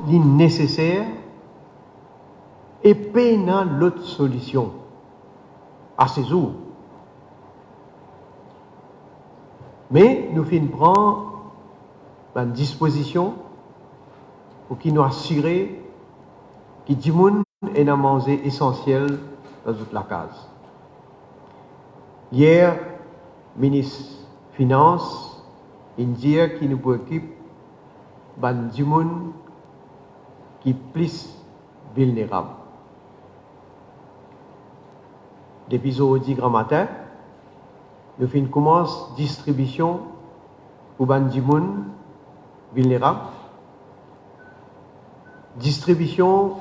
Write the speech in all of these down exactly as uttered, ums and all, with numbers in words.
li neseser e pena lot solision asezour. Me nou finn pran bann dispozision pou ki nou asire ki dimoun ena manze esansiel dan zot lakaz. Yer, minis finans inn dir ki nou pou ekip bann dimoun ki plis vilnerab. Depi zordi gramatin, nou finn koumans distribision pou bann dimoun vilnerab. Distribision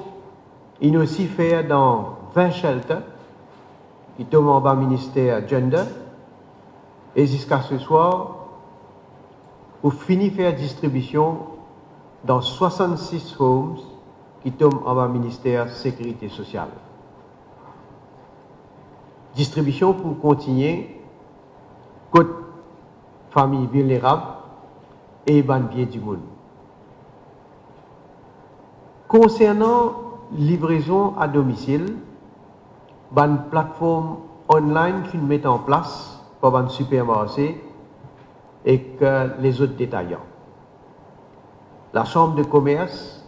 inn osi fer dan vin shelter ki tom anba minister Gender, e ziska seswar, pou fini fer distribision dan swasannsis homes ki tom anba minister Sekirite Sosial. Distribision pou kontigne kot fami vilnerab e bann vie dimoun. Konsernan livrezon a domisil, bann platform online finn met an plas par bann sipermarse ek, eh, lezot detayan. Lasanm de Komers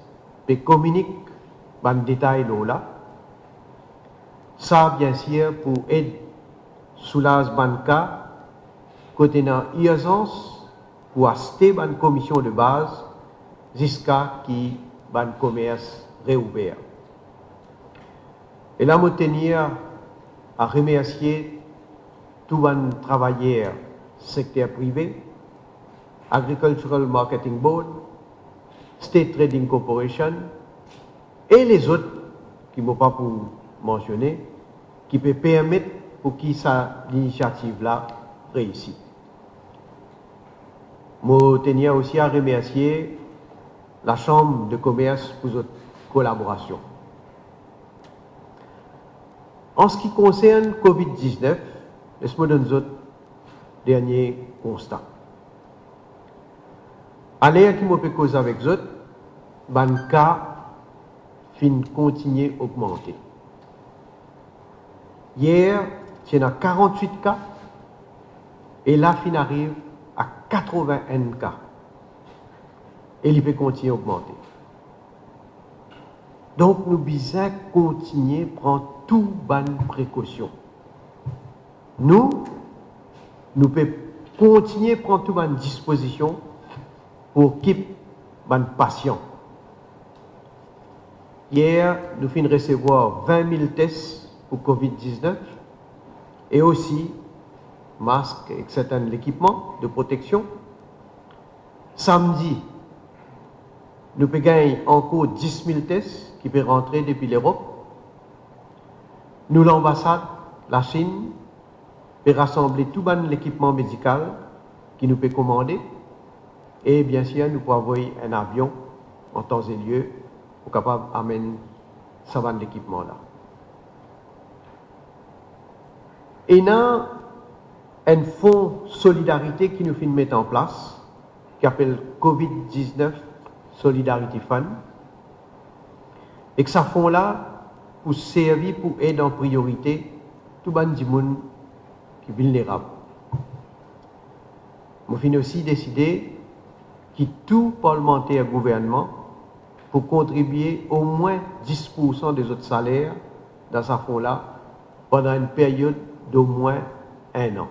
pe kominik bann detay lor la. Sa, biensir, pou ed soulaz bann ka kot ena irzans pou aste bann komision de baz ziska ki bann komers reouver. E la, mo tenir a remersie tou bann travayer sekter prive, Agricultural Marketing Board, State Trading Corporation e lezot ki mo pa pou mansione, ki pe permet pou ki sa linisiativ la reisi. Mo tenir osi a remersie Lasanm de Komers pou zot kolaborasion. An se ki konsern Covid diznef, les mo donn zot dernie konsta. Aler ki mo pe koz avek zot, bann ka finn kontigne ogmante. Yer, ti ena karant-wit ka, e la finn ariv a katrovin-enn ka. E li pe kontigne ogmante. Donk, nou bizin kontigne pran tou bann prekosion. Nou, nou pe kontigne pran tou bann dispozision pou okip bann pasian. Yer, nou finn resevwar vin mil tes pou Covid diznef e osi mask ek sertin lekipman de proteksion. Samdi, nou pe gagn ankor dis mil tes ki pe rantre depi Lerop. Nou lanbasad Lasinn pe rasanble tou bann lekipman medikal ki nou pe komande, e biensir, nou pou avoy enn avion an tan e lie pou kapav amenn sa bann lekipman la. Ena enn fon solidarite ki nou finn met an plas, ki apel Covid diznef Solidarity Fund. Ek sa fon la pou servi pou ed an priyorite tou bann dimoun ki vilnerab. Mo finn osi deside ki tou parlmanter gouvernman pou kontribie omwin dis poursan de zot saler dan sa fon la pandan enn period domwin enn an.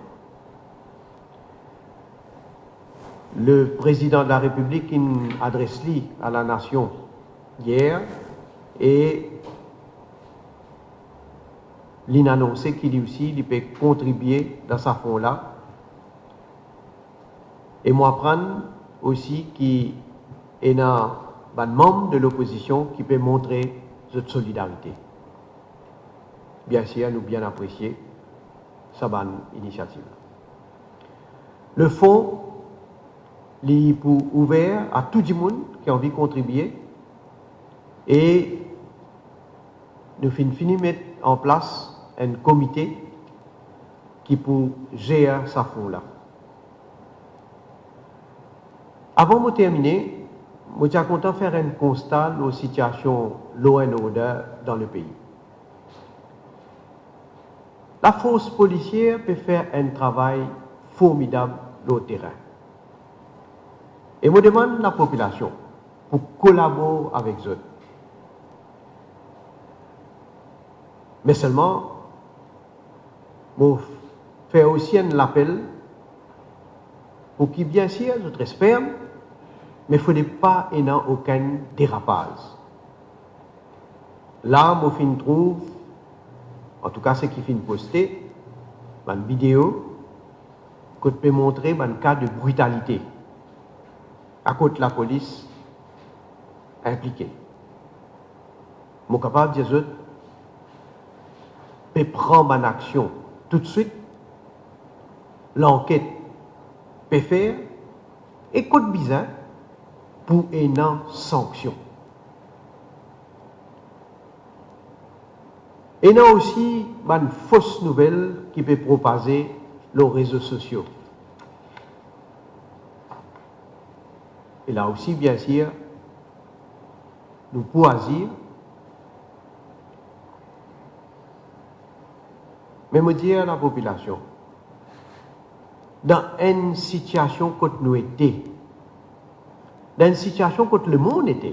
Le Prezidan de la Repiblik inn adres li a lanasion yer e linn anonse ki li osi, li pe kontribie dan sa fon la. E mo aprann osi ki ena bann manm de lopozision ki pe montre zot solidarite. Biensir, nou bien apresie sa bann inisiativ la. Le fon, li pou ouver a tou dimoun ki anvi kontribie e nou finn fini met an plas enn komite ki pou zer sa fon la. Avan mo termine, Mo ti a kontan fer enn konsta lor sitiasion law and order dan lepei. Lafors polisier pe fer enn travay formidab lor terin. E mo demann lapopilasion pou kolabor avek zot. Me selman, mo fer osi enn lapel pou ki, biensir, zot res ferm, me fode pa ena okenn derapaz. La, mo finn trouv, antouka seki finn poste, bann video kot pe montre bann ka de britalite, kot lapolis inplike. Mo kapav dir zot, pe pran bann aksion toutswit, lanket pe fer, e kot bizin pou ena sanksion. Ena osi bann fos nouvel ki pe propaze lor rezo sosio. E la osi, biensir, nou pou azir. Me mo dir lapopilasion, dan enn sitiasion kot nou ete, dan enn sitiasion kot lemond ete,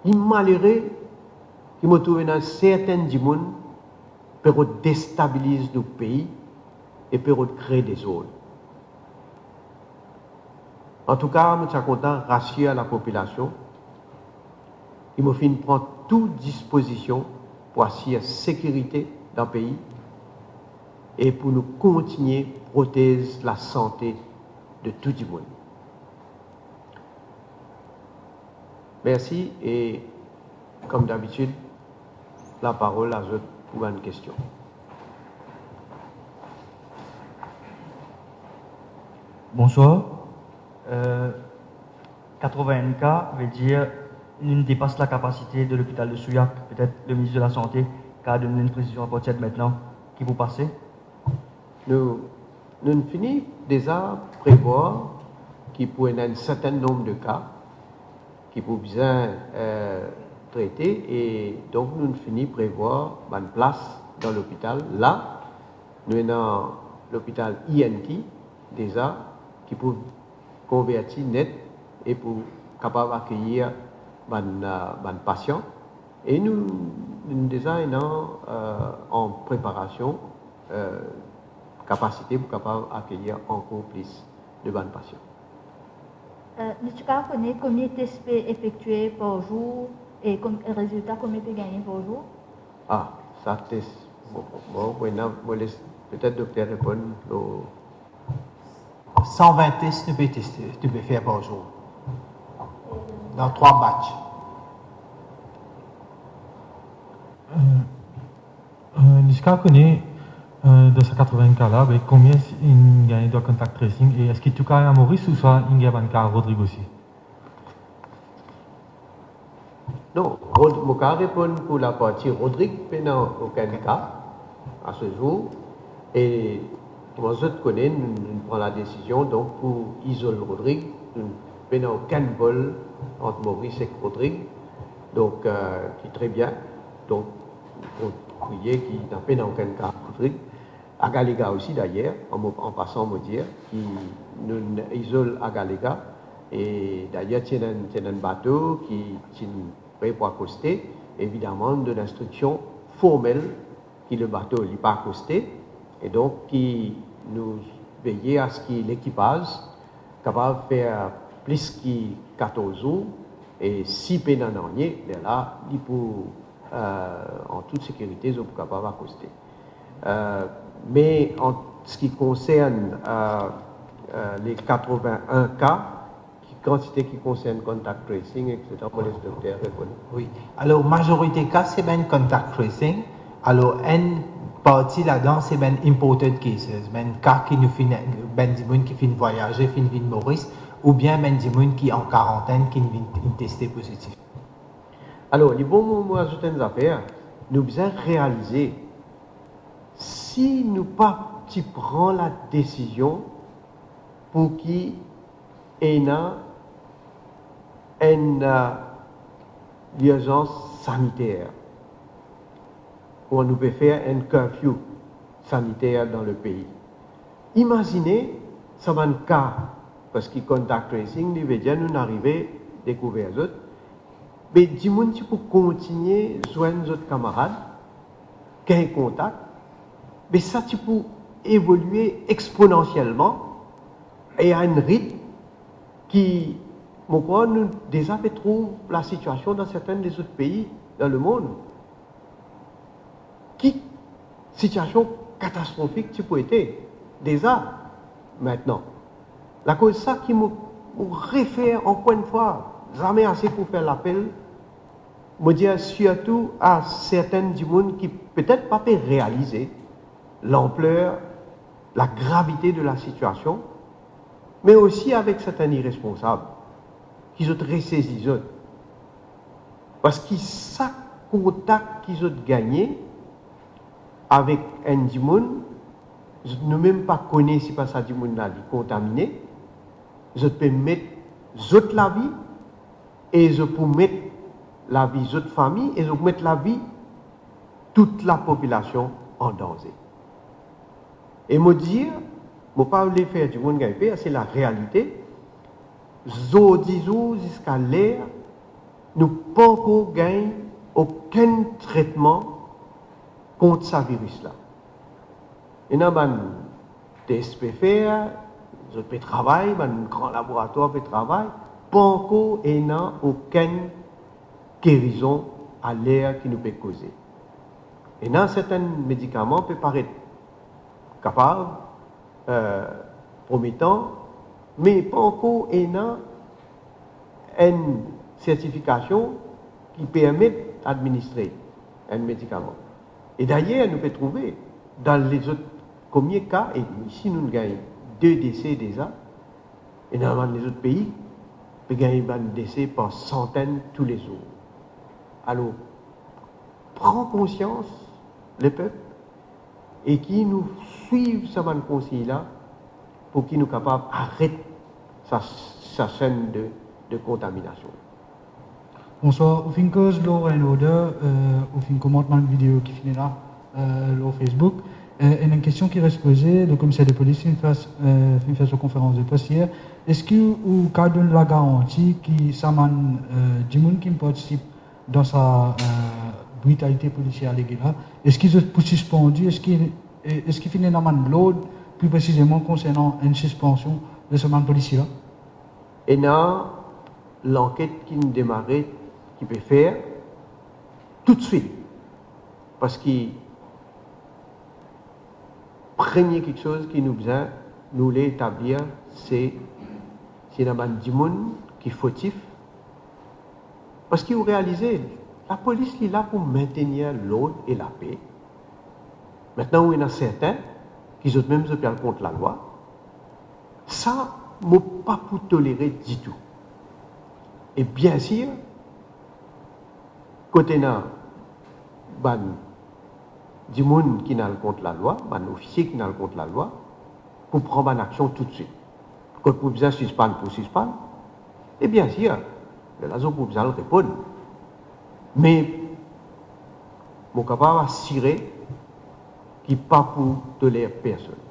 li malere ki mo trouv ena sertin dimoun pe rod destabiliz nou pei e pe rod kre dezord. Antouka, mo ti a kontan rasir lapopilasion ki mo finn pran tou dispozision pou asir sekirite dan pei e pou nou kontigne protez lasante de tou dimoun. Mersi e, kom dabitid, laparol a zot pou bann kestion. Bonswar. Euh, katrevin-enn ka, vedir nou depas lakapasite de lopital de Souillac. Petet le minis de lasante kav donn nou enn presizion apartir de mintnan ki pou pase. Nou, nou fini deza prevwar ki pou ena enn sertin nonb de ka ki pou bizin, eh, trete, e donk nou fini prevwar bann plas dan lopital. La, nou ena lopital E N T deza ki pou konverti net e pou kapav akeyir bann, eh, bann pasian. E nou, nou deza ena, eh, an preparasion, eh, kapasite pou kapav akeyir ankor plis de bann pasian. Eh, nou ti kav kone konbien tes pe efektie par zour e kom-, rezilta konbien pe gagne par zour? Ah, sa tes, bon, bon, bon, bon, mo les petet dokter reponn lor San vin tes nou pe teste, nou pe fer par zour. Dan trwa batch. Euh, euh, nou ti kav kone, euh, dan sa katrevin ka la, be, konbien inn gagn dan contact tracing, e eski tou ka ena Moris ouswa inn gagn bann ka Rodrig osi? Non, Rod-, mo kav reponn pou laparti Rodrig, pena okenn ka a se zour. E kouma zot kone, nou, nou pran ladesizion, donk, pou izol Rodrig, nou pena okenn vol ant Moris ek Rodrig. Donk, euh, ki tre bien. Donk, nou priye ki napa pena okenn ka Rodrig. Agalega osi, dayer, an mo-, an pasan, mo dir ki nou izol Agalega, e dayer, ti ena, ti ena enn bato ki ti pre pou akoste, evidaman, nou donn instriksion formel ki le bato, li pa akoste, e donk ki nou veye aski lekipaz kapav fer plis ki katorz zour, e si pena nanye, lerla, li pou, euh, an tout sekirite, zot pou kapav akoste. Euh, me an se ki konsern, euh, euh, le katrevin-enn ka, ki kantite ki konsern contact tracing, et cetera, mo les dokter reponn. Wi. Alor, mazorite ka, se bann contact tracing. Alor, enn parti ladan, se bann imported cases, bann ka ki nou finn, bann dimoun ki finn vwayaze, finn vinn Moris, oubien bann dimoun ki an karantenn, ki vinn, vinn teste pozitif. Alor, li bon mo, mo azout enn zafer, nou bizin realize, si nou pa ti pran ladesizion pou ki ena enn, eh, lirzans saniter, kouma nou pe fer enn curfew saniter dan lepei. Imazine sa bann ka, parski contact tracing, li vedir nou arive dekouver zot, me dimoun ti pou kontigne zwenn zot kamarad, gagn kontak, me sa ti pou evolie exponansielman e a enn ritm ki, mo krwar, nou deza pe trouv lasitiasion dan sertenn lezot pei dan lemond. Ki sitiasion katastrofik ti pou ete deza mintnan. Lakoz sa ki mo, mo refer ankor enn fwa, zame ase pou fer lapel, mo dir sirtou a sertenn dimoun ki petet pa pe realize lanpler, lagravite de lasitiasion, me osi avek sertenn iresponsab, ki zot resezi zot. Parski sa kontak ki zot gagne avek enn dimoun, zot, nou mem pa kone si pa sa dimoun la li kontamine, zot pe met zot lavi e zot pou met lavi zot fami e zot pou met lavi tou lapopilasion an danze. E mo dir, mo pa vle fer dimoun gagn per, se larealite. Zordi zour ziska ler, nou pankor gagn okenn tretman kont sa viris la. Ena bann tes pe fer, zot pe travay, bann gran laboratwar pe travay, pankor ena okenn gerizon aler ki nou pe koze. Ena sertenn medikaman pe paret kapav, eh, prometan, me pankor ena enn sertifikasion ki permet administre enn medikaman. E dayer, nou pe trouve, dan lezot komie ka, e isi nou gagn de dese deza, e dan bann lezot pei, pe gagn bann dese par santenn toulezour. Alor, pran konsians, lepep, e ki nou swiv sa bann konsign la, pou ki nou kapav aret sa, sa senn de, de kontaminasion. Bonswar, ou finn koz lor enn order, eh, ou finn komant bann video ki finn ena, eh, lor Facebook. Eh, ena enn kestion ki res poze, le komiser de polis finn fer, eh, finn fer so konferans de pres yer. Eski ou kav donn lagaranti ki sa bann, eh, dimoun ki partisip dan sa, eh, britalite polisie alegre la, eski zot pou sispandi, eski, eh, eski finn ena bann lord, pli presizeman konsernan enn sispansion de sa bann polisie la? Ena lanket ki'nn demare, ki pe fer toutswit, parski premie kiksoz ki nou bizin, nou le etablir, se si ena bann dimoun ki fotif, parski ou realize, lapolis li la pou mintenir lord e lape. Mintnan ou ena serten ki zot mem zot pe al kont lalwa, sa mo pa pou tolere ditou. E biensir, kot ena bann dimoun ki'nn al kont lalwa, bann ofisie ki'nn al kont lalwa, pou pran bann aksion toutswit. Kot pou bizin sispann, pou sispann. E biensir, lerla zot pou bizin al reponn. Me mo kapav asire ki pa pou toler personn.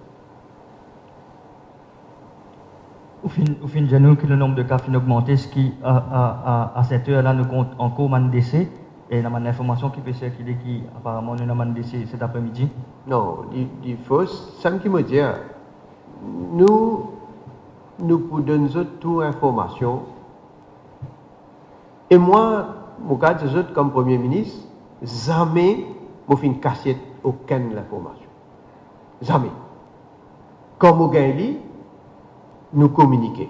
Ou finn, ou finn dir nou ki le nonb de ka finn ogmante, eski a, a, a, a set er la nou kont ankor bann dese, e ena bann linformasion ki pe sirkile ki aparaman nou ena bann dese set apremidi? Non, li, li fos. Same ki mo dir, nou, nou pou donn zot tou informasion. E mwa, mo kapav dir zot kom Premie Minis, zame mo finn kasiet okenn linformasion. Zame. Kan mo gagn li, nou kominike.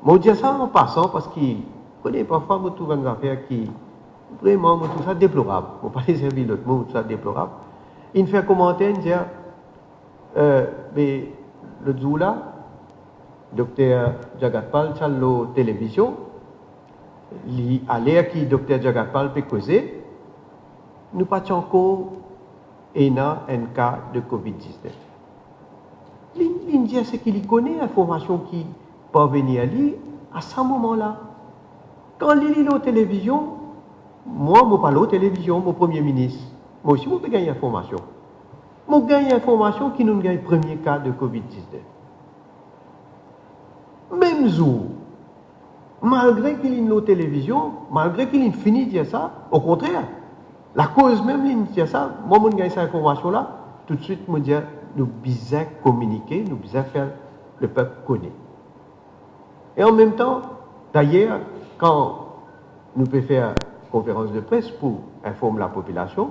Mo dir sa an pasan parski, kone, parfwa mo trouv enn zafer ki, vreman, mo trouv sa deplorab. Mo pa le servi lot mo, mo trouv sa deplorab. Inn fer komanter, inn dir, eh, be, lot zour la, Dokter Jagatpal ti al lor televizion, li, aler ki Dokter Jagatpal pe koze, nou pa ti ankor ena enn ka de covid diznef. Li, li, dir seki li kone, informasion ki parvenir li a sa moman la. Kan li, li lor televizion, mwa, mo pa lor televizion, mo Premie Minis, mo osi mo pe gagn informasion. Mo gagn informasion ki nou gagn premie ka de covid diznef. Mem zour, malgre ki linn lor televizion, malgre ki linn fini dir sa, okontrer, lakoz mem linn dir sa, mwa, mo'nn gagn sa informasion la, toutswit mo dir, nou bizin kominike, nou bizin fer lepep kone. E an mem tan, dayer, kan nou pe fer konferans de pres pou inform lapopilasion,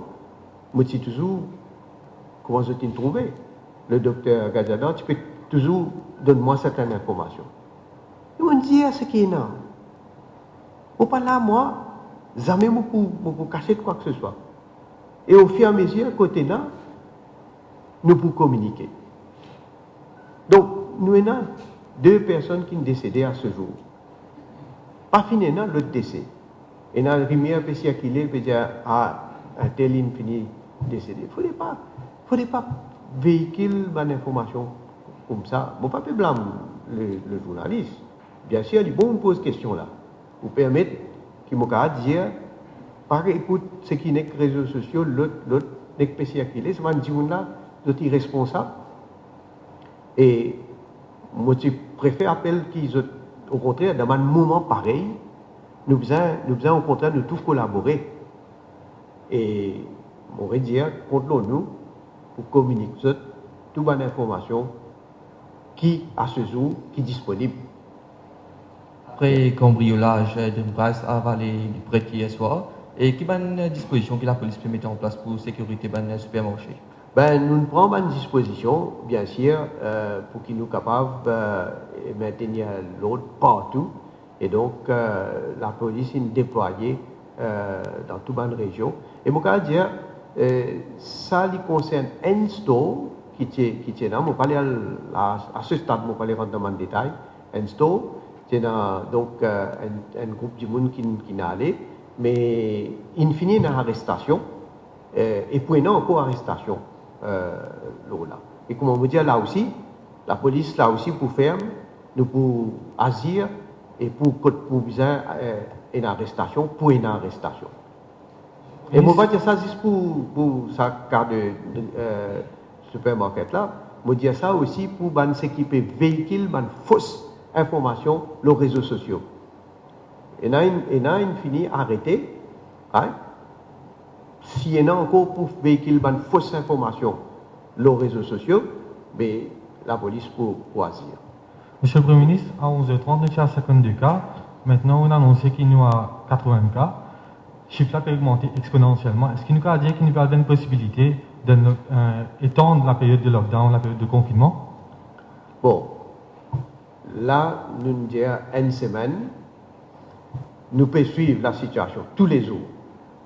mo ti touzour, kouma zot inn trouve, le dokter Gadjadar ti pe touzour donn mwa sertin informasion. E mo'nn dir seki ena. Mo pa la, mwa, zame mo pou, mo pou kasiet kwa ki se swa. E ofiramezir kot ena, nou pou kominike. Donk, nou ena de personn ki desede a se zour. Pa finn ena lot dese. Ena rimier pe sirkile, pe dir, a, entel inn fini desede. Fode pa, fode pa veikil bann informasion koumsa. Mo pa pe blam le, le zournalis. Biensir, li bon poz kestion la, pou permet ki mo kapav dir, pa ekout seki nek rezo sosio, lot, lot, nek pe sirkile, sa bann dimoun la, zot iresponsab. E mo ti prefer apel ki zot, okontrer, dan bann moman parey, nou bizin, nou bizin, okontrer, nou tou kolabore. E mo redir, kont lor nou pou kominik zot tou bann informasion ki, a se zour, ki disponib. Apre kanbriolaz de Price a Vale Libret yer swar, e ki bann dispozision ki lapolis pe met an plas pou sekirite bann sipermarse? Be, nou pran bann dispozision, biensir, eh, pou ki nou kapav, eh, mentenir lord partou. E donk, eh, lapolis inn deplwaye, eh, dan tou bann rezion. E mo kapav dir, eh, sa li konsern enn store ki ti, ki ti ena, mo pa le al, a, a se stad, mo pa le rant dan bann detay. Enn store, ti ena, donk, eh, enn, enn group dimoun ki, ki inn ale, me inn fini ena arestasion, eh, e pou ena ankor arestasion, eh, lor la. E kouma mo dir la osi, lapolis la osi pou ferm, nou pou azir, e pou kot pou bizin, eh, ena arestasion, pou ena arestasion. E mo pa dir sa zis pou, pou sa ka de, de, eh, sipermarket la, mo dir sa osi pou bann seki pe veikil bann fos informasion lor rezo sosio. Ena inn, ena inn fini arete, right? Si ena ankor pou veikil bann fos informasion lor rezo sosio, be lapolis pou, pou azir. Misie le Premie Minis, a onz er trant, nou ti a sinkant-de ka. Aster, nou anonse ki nou a katreven ka. Sif la pe ogmante exponansielman. Eski nou kapav dir ki nou pe al dan enn posibilite de, eh, etann laperiod de lockdown, laperiod de konfinnman? Bon, la, nou dir enn semenn, nou pe swiv lasitiasion toulezour,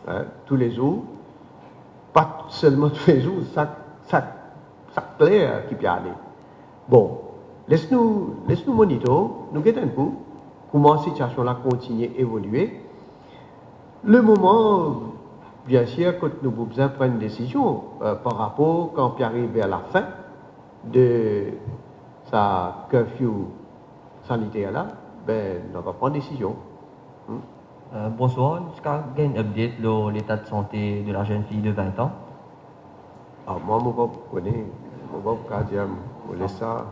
hein, toulezour, pa selman toulezour, sak, sak, sak ler ki pe ale. Bon, les nou, les nou monitor, nou get enn kou kouma sitiasion la kontigne evolie. Lemoman, biensir, kot nou pou bizin pran enn desizion, eh, par rapor kan pe ariv ver lafin de sa curfew saniter la, be, nou ava pran desizion. Hmm. Eh, bonswar, eski ou gagn update lor leta de sante de la jeune fille de vingt ans? Ah, mwa, mo pa kone, mo pa kapav dir, mo les sa.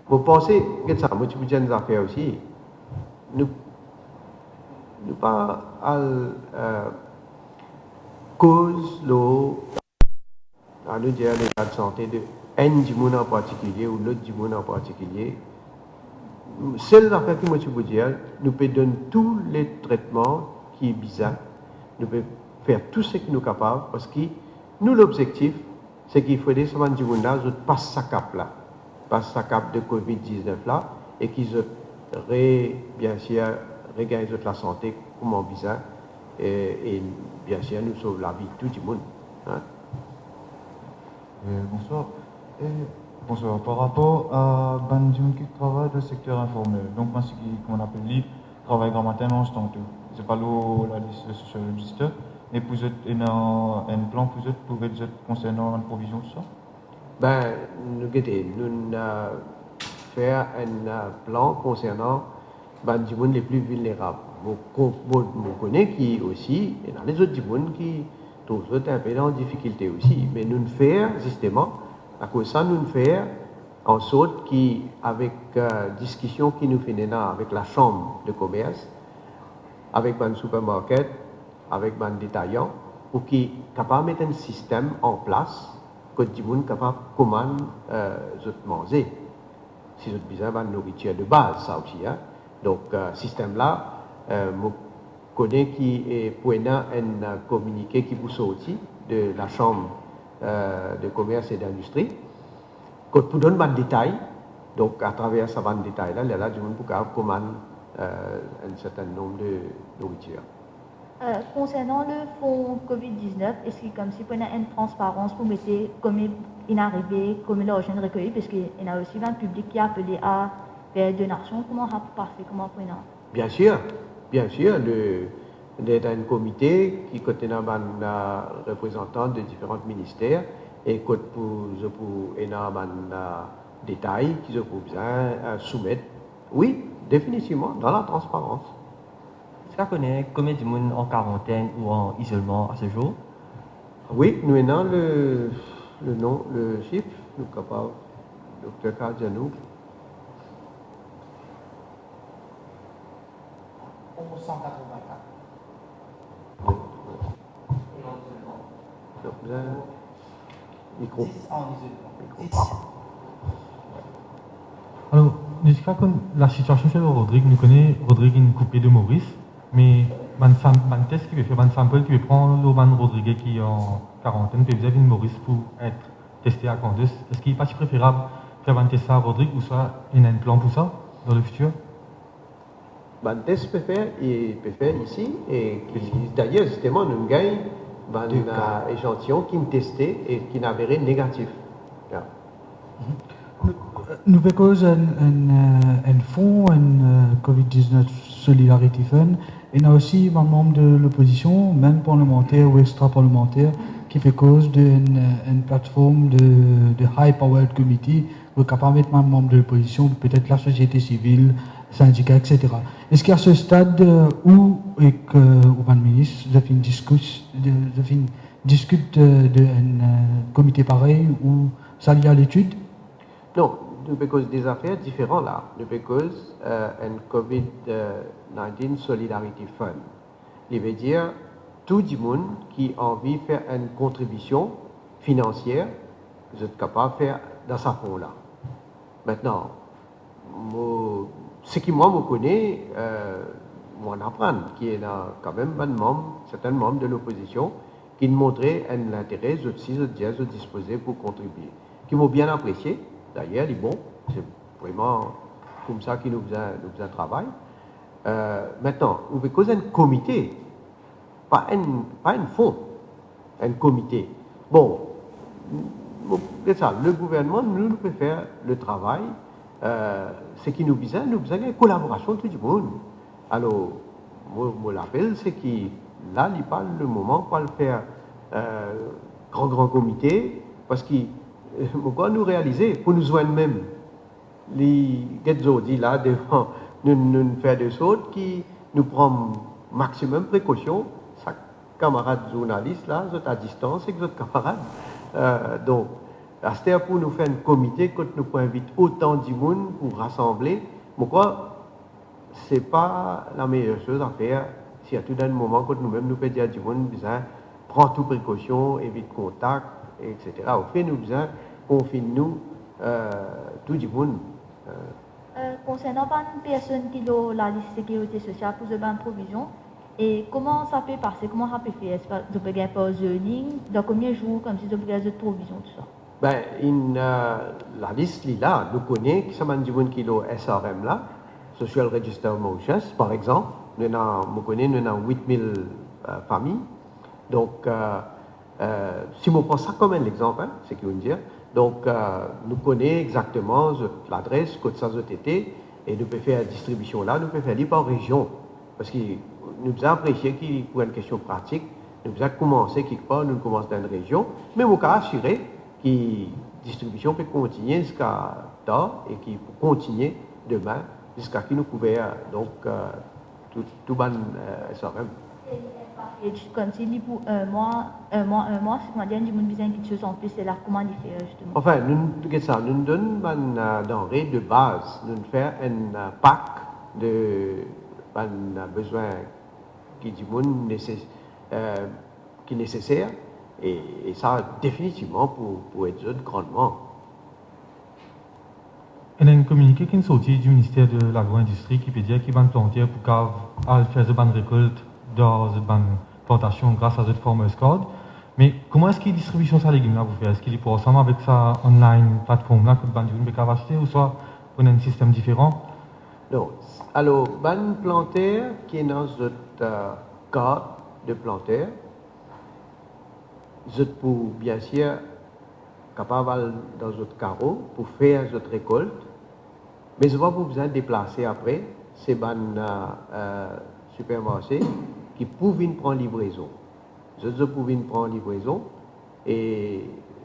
Mo panse, get sa, mo ti pou dir enn zafer osi. Nou, nou pa al, eh, koz lor, anou dir, leta de sante de enn dimoun an partikilie ou lot dimoun an partikilie. Sel zafer ki mo ti pou dir, nou pe donn tou le tretman ki bizin, nou pe fer tou seki nou kapav, parski nou lobzektif, seki fode sa bann dimoun la, zot pas sa kap la, pas sa kap de covid diznef la, e ki zot re, biensir, regagn zot lasante kouma bizin, e, e biensir, nou sov lavi tou dimoun, hein. Eh, bonswar. Eh, bonswar. Par rapor a bann dimoun ki travay dan sekter informel, donk, bann seki, kouma nou apel li, travay gramatin, manz tanto, zot pa lor lalis Social Register, me pou zot ena enn plan pou zot, pou ed zot konsernan bann provizion, tousala? Ben, nou gete, nou, euh, fer enn, euh, plan konsernan bann dimoun le pli vilnerab. Mo ko-, mo, mo kone ki osi, ena lezot dimoun ki trouv zot inpe dan difikilte osi. Me nou fer, zisteman, akoz sa nou fer ansort ki avek, euh, diskision ki nou finn ena avek Lasam de Komers, avek bann supermarket, avek bann detayan, pou ki kapav met enn sistem an plas kot dimoun kapav komann, euh, zot manze, si zot bizin bann nouritir de baz, sa osi, hein. Donk, euh, sistem la, euh, mo kone ki, eh, pou ena enn, euh, kominike ki pou sorti de Lasam, euh, de Komers e Dindistri, kot pou donn bann detay. Donk, atraver sa bann detay la, lerla dimoun pou kapav komann, euh, enn sertin nonb de nouritir. Euh, konsernan le fon covid diznef, eski koumsi pou ena enn transparans pou mete komie inn arive, komie larzan inn rekeye, parski ena osi bann piblik ki apele a fer donasion, kouma sa pou pase, kouma pou ena? Bien sir, bien sir, le, dan enn komite ki kot ena bann, euh, reprezantan de diferan minister e kot pou, zot pou ena bann, euh, detay ki zot pou bizin, euh, soumet. Wi, definitivman, dan latransparans. Eski ou kone komie dimoun an karantenn ou an izolman a se zour? Wi, nou ena le, le non, le sif, nou kapav, dokter kapav dir nou. Onz san katrevinkat. Donk, bizin mikro. Dis an izolman. Mikro. Dis. Alor, nou ti kapav konn lasitiasion sir Rodrig, nou kone Rodrig inn koupe de Moris, me bann sam-, bann tes ki pe fer, bann sample ki pe pran lor bann Rodrige ki an karantenn, pe bizin vinn Moris pou et teste a Kandes. Eski pa ti preferab fer bann tes sa Rodrig, ouswa ena enn plan pou sa dan lefitir? Bann tes pe fer, e pe fer isi, e ki, dayer, zisteman, nou gagn bann, de ka, euh, echantiyon ki'nn teste e ki'nn avere negatif. Ya. Nou, nou pe koz enn, enn, euh, enn fon, enn, euh, covid diznef Solidarity Fund. Ena osi bann manm de lopozision, mem parlemanter ou extra parlemanter, ki pe koz de enn, euh, enn platform de, de high powered committee, ou kapav met bann manm de lopozision, petet lasosiete sivil, sindika, et cetera. Eski a se stad, euh, ou ek, euh, ou bann minis, zot finn diskus-, de, zot finn diskit, euh, de enn, euh, komite parey ou sa li a letid? Non, nou pe koz de zafer diferan la. Nou pe koz, euh, enn covid nineteen Solidarity Fund. Li ve dir tou dimoun ki anvi fer enn kontribision finansier, zot kapav fer dan sa fon la. Aster, mo, seki mwa mo kone, euh, mo aprann ki ena kanmem bann manm, sertin manm de lopozision ki'nn montre enn lintere, zot si, zot dir zot dispoze pou kontribie. Ki mo bien apresie, dayer, li bon, se vreman koumsa ki nou bizin, nou bizin travay. Euh, aster, ou pe koz enn komite, pa enn, pa enn fon, enn komite. Bon, mo, get sa, le gouvernman, nou, nou pe fer le travay, euh, seki nou bizin, nou bizin gagn kolaborasion tou dimoun. Alor, mo, mo lapel, seki la, li pa le moman pou al fer, euh, gran, gran komite, parski, euh, mo krwar nou realize, pou nou zwenn mem, li get zordi la devan, nou, nou fer de sort ki nou pran maximum prekosion, sak kamarad zournalis la, zot a distans ek zot kamarad. Euh, donk, aster pou nou fer enn komite kot nou pou invit otan dimoun pou rasanble, mo krwar se pa lameyer soz a fer, sirtou dan enn moman kot nou mem nou pe dir dimoun bizin pran tou prekosion, evit kontak, et cetera. Ofer nou bizin konfinn nou, euh, tou dimoun, euh. Euh, konsernan bann personn ki lor lalis sekirite sosial pou zot bann provizion, e kouma sa pe pase, kouma sa pe fer? Eski zot pe gagn par zoning, dan konbien zour, koumsi zot pe gagn zot provizion, tousa? Ben, inn, euh, lalis li la, nou kone ki sa bann dimoun ki lor S R M la, Social Register of Mauritius, par exanp, nou ena, mo kone nou ena wit mil, euh, fami. Donk, euh, euh, si mo pran sa kom enn lexanp, hein, seki ou dir, donk, euh, nou kone exakteman zot ladres, kot sa zot ete, e nou pe fer distribision la, nou pe fer li par rezion. Parski nou bizin apresie ki pou enn kestion pratik, nou bizin koumanse kikpar, nou koumans dan enn rezion, me mo kapav asire ki distribision pe kontigne ziska tar e ki pou kontigne demin ziska ki nou kouver, donk, euh, tou, tou bann, euh, S R M. Package, koumsi li pou enn mwa, enn mwa, enn mwa, si kouma dir enn dimoun bizin kiksoz anplis, se la kouma li fer, zisteman? Anfin, nou, get sa, nou donn bann, euh, danre de baz, nou fer enn, euh, pak de bann, euh, bizin ki dimoun neses-, euh, ki neseser, e, e sa definitivman pou, pou ed zot grandman. Ena enn kominike ki'nn sorti di Minister de Lagro-Indistri ki pe dir ki bann planter pou kav al fer zot bann rekolt dan zot bann plantasion gras a zot Farmers Card. Me kouma eski distribision sa legim la pou fer? Eski li pou ansam avek sa online platform la kot bann dimoun pe kav aste, ouswa pou ena enn sistem diferan? Non. Alor, bann planter ki ena zot, euh, kart de planter, zot pou, biensir, kapav al dan zot karo pou fer zot rekolt, me zot pa pou bizin deplase apre, se bann, euh, euh, sipermarse ki pou vinn pran livrezon. Zot, zot pou vinn pran livrezon, e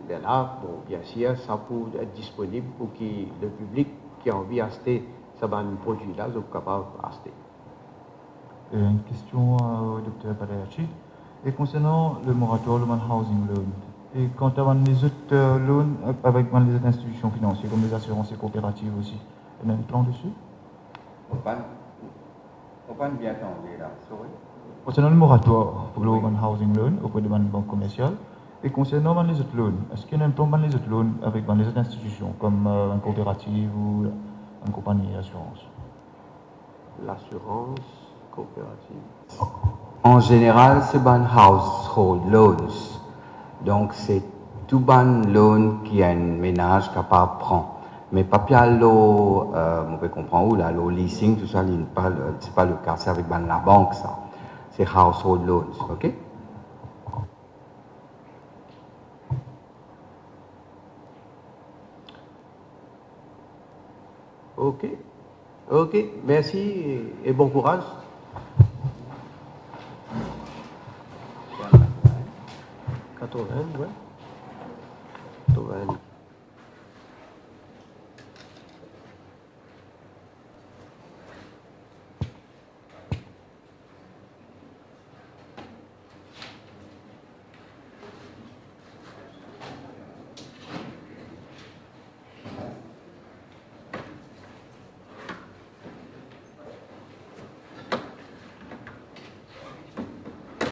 lerla, bon, biensir, sa pou et disponib pou ki lepiblik ki anvi aste sa bann prodwi la, zot pou kapav aste. Euh, enn kestion, euh, Dokter Paderchi. E konsernan le moratoire lor bann housing loan, e kanta bann lezot, euh, loan, euh, avek bann lezot institusion finansie, kom lezasirans e kooperativ osi, ena enn plan desi? Mo pa'nn, mo pa'nn bien tande la, sorry. Konsernan le moratoire pou lor bann housing loan opre de bann bank komersial, e konsernan bann lezot loan, eski ena enn plan bann lezot loan avek bann lezot institusion, kom, euh, bann kooperativ ou bann konpagni asirans? Lasirans kooperativ. An zeneral, se bann household loans. Donk, se tou bann loan ki enn menaz kapav pran. Me pa pe al lor, euh, mo pe konpran ou la, lor leasing, tou sa, li pa, se pa le ka, se avek bann labank sa. Se household loans, ok? Ok. Ok, mersi e bon kouraz. Quatre-vingts, ouais.